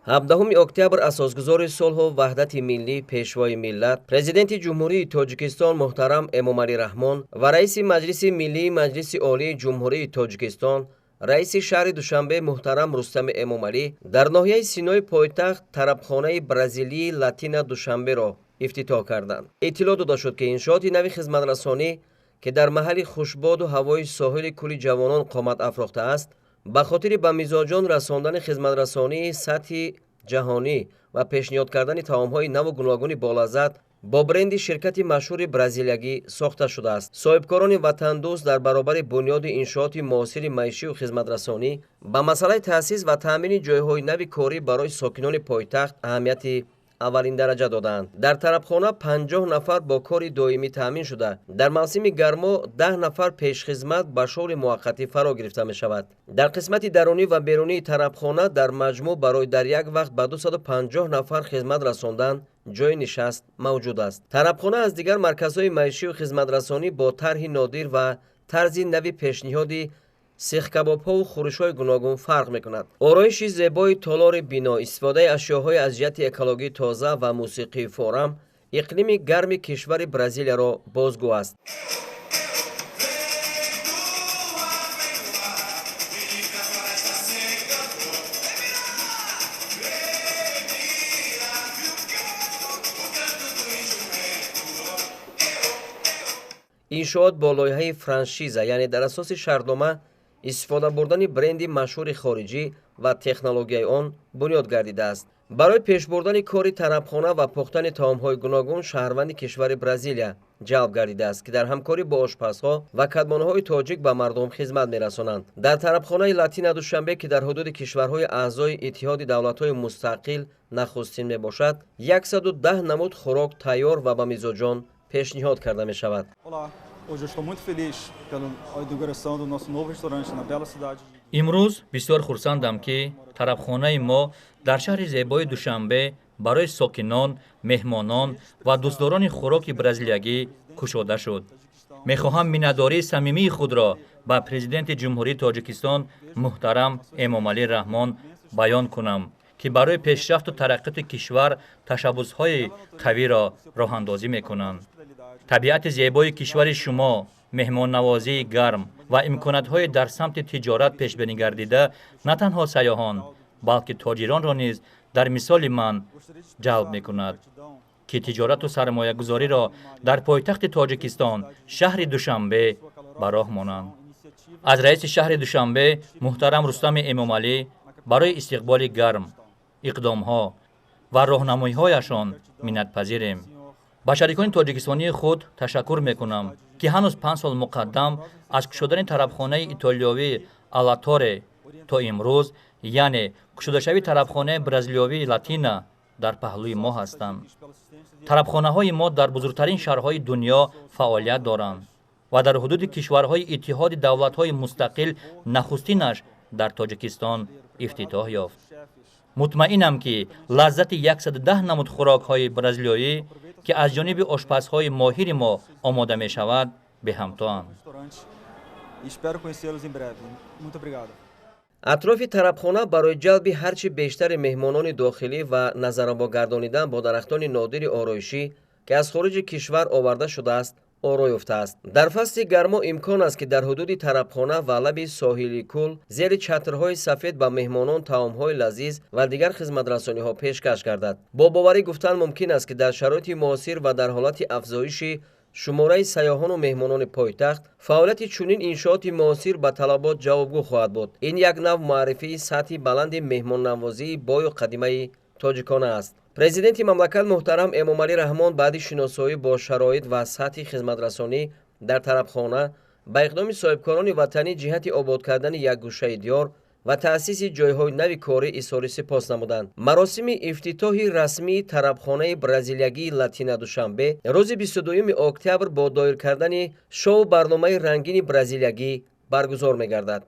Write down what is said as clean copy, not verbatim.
17 октябр асосгузори сулҳу ваҳдати миллӣ, Пешвои миллат, Президенти Ҷумҳурии Тоҷикистон муҳтарам Эмомалӣ Раҳмон ва раиси Маҷлиси Миллии Маҷлиси Олии Ҷумҳурии Тоҷикистон, раиси шаҳри Душанбе муҳтарам Рустами Эмомалӣ дар ноҳияи Синои пойтахт тарабхонаи бразилии «Латина Душанберо» ифтитоҳ карданд. Иттилоъ дода шуд, ки иншооти нави хизматрасонӣ, ки дар маҳалли хушбоду ҳавои соҳили кӯли Ҷавонон қомат афрохтааст, ба хотири ба мизоҷон расондани хизматрасонии сатҳи ҷаҳонӣ ва пешниҳод кардани таомҳои наву гуногуни болаззат бо бренди ширкати машҳури бразилиягӣ сохта шудааст. Соҳибкорони ватандӯст дар баробари бунёди иншооти муосири маишию хизматрасонӣ ба масъалаи таъсис ва таъмини ҷойҳои нави корӣ барои сокинони пойтахт аҳамияти аввалиндараҷа додаанд. Дар тарабхона 50 нафар бо кори доимӣ таъмин шуда, дар мавсими гармо 10 нафар пешхизмат ба шуғли муваққатӣ фаро гирифта мешавад. Дар қисмати дарунӣ ва берунии тарабхона дар маҷмӯъ барои дар як вақт ба 250 нафар хизмат расондан ҷойи нишаст мавҷуд аст. Тарабхона аз дигар марказҳои маишию хизматрасонӣ бо тарҳи нодир ва тарзи нави пешниҳоди сехкабобҳову хӯришҳои гуногун фарқ мекунад. Ороиши зебои толори бино, истифодаи ашёҳои аз ҷиҳати экологӣ тоза ва мусиқии форам иқлими гарми кишвари Бразилияро бозгӯ аст. Иншоот бо лоиҳаи франшиза, яъне дар асоси шартнома истифода бурдани бренди машҳури хориҷӣ ва технологияи он бунёд гардидааст. Барои пешбурдани кори тарабхона ва пухтани таомҳои гуногун шаҳрванди кишвари Бразилия ҷалб гардидааст, ки дар ҳамкорӣ бо ошпазҳо ва кадмонҳои тоҷик ба мардум хизмат мерасонанд. Дар тарабхонаи «Латина Душанбе», ки дар ҳудуди кишварҳои аъзои Иттиҳоди Давлатҳои Мустақил нахустин мебошад, 110 намуд хӯрок тайёр ва ба мизоҷон пешниҳод карда мешавад. Hoje eu estou muito feliz pela inauguração do nosso novo restaurante na bela cidade. Имрӯз бисёр хурсандам, ки тарабхонаи мо дар шаҳри зебои Душанбе барои сокинон, меҳмонон ва дӯстдорони хӯроки бразилиягӣ кушода шуд. Мехоҳам миннатдории самимии худро ба Президенти Ҷумҳурии Тоҷикистон муҳтарам Эмомалӣ Раҳмон баён кунам, ки барои пешрафту тараққиёти кишвар ташаббусҳои қавиро роҳандозӣ мекунанд. Табиати зебои кишвари шумо, меҳмоннавозии гарм ва имкониятҳои дар самти тиҷорат пешбинӣ гардида на танҳо сайёҳон, балки тоҷиронро низ дар мисоли ман ҷалб мекунад, ки тиҷорату сармоягузориро дар пойтахти Тоҷикистон, шаҳри Душанбе, ба роҳ монанд. Аз раиси шаҳри Душанбе муҳтарам Рустами Эмомалӣ барои истиқболи гарм, иқдомҳо ва роҳнамоиҳояшон миннатпазирем. Ба шарикони тоҷикистонии худ ташаккур мекунам, ки ҳанӯз 5 сол муқаддам аз кушодани тарабхонаи итолиёвӣ «Аллаторе» то имрӯз, яъне кушодашавии тарабхонаи бразилиёвии «Латина», дар паҳлӯи мо ҳастанд. Тарабхонаҳои мо дар бузургтарин шаҳрҳои дунё фаъолият доранд ва дар ҳудуди кишварҳои Иттиҳоди Давлатҳои Мустақил нахустинаш дар Тоҷикистон ифтитоҳ ёфт. Мутмаинам, ки лаззати 110 намуд хӯрокҳои бразилиёӣ, ки аз ҷониби ошпазҳои моҳири мо омода мешавад, беҳамтоанд. E espero conhecê-los em breve. Muito obrigado. Атрофи тарабхона барои ҷалби ҳарчи бештари меҳмонони дохилӣ ва назаррабо гардонидан бо дарахтони нодири ороишӣ, ки аз хориҷи кишвар оварда шудааст, оро ёфтааст. Дар фасли гармо имкон аст, ки дар ҳудуди тарабхона ва лаби соҳили кӯл зери чатрҳои сафед ба меҳмонон таомҳои лазиз ва дигар хизматрасониҳо пешкаш гардад. Бо боварӣ гуфтан мумкин аст, ки дар шароити муосир ва дар ҳолати афзоиши шумораи сайёҳону меҳмонони пойтахт фаъолияти чунин иншооти муосир ба талабот ҷавобгӯ хоҳад буд. Ин як нав муаррифии сатҳи баланди меҳмоннавозии бою қадимаи тоҷикона аст. Президенти мамлакат муҳтарам Эмомалӣ Раҳмон баъди шиносоӣ бо шароит ва сатҳи хизматрасонӣ дар тарабхона ба иқдоми соҳибкорони ватанӣ ҷиҳати обод кардани як гӯшаи диёр ва таъсиси ҷойҳои нави корӣ изҳори сипос намуданд. Маросими ифтитоҳи расмии тарабхонаи бразилиягии «Латина Душанбе» рӯзи 22 октябр бо доир кардани шоу барномаи рангини бразилиягӣ баргузор мегардад.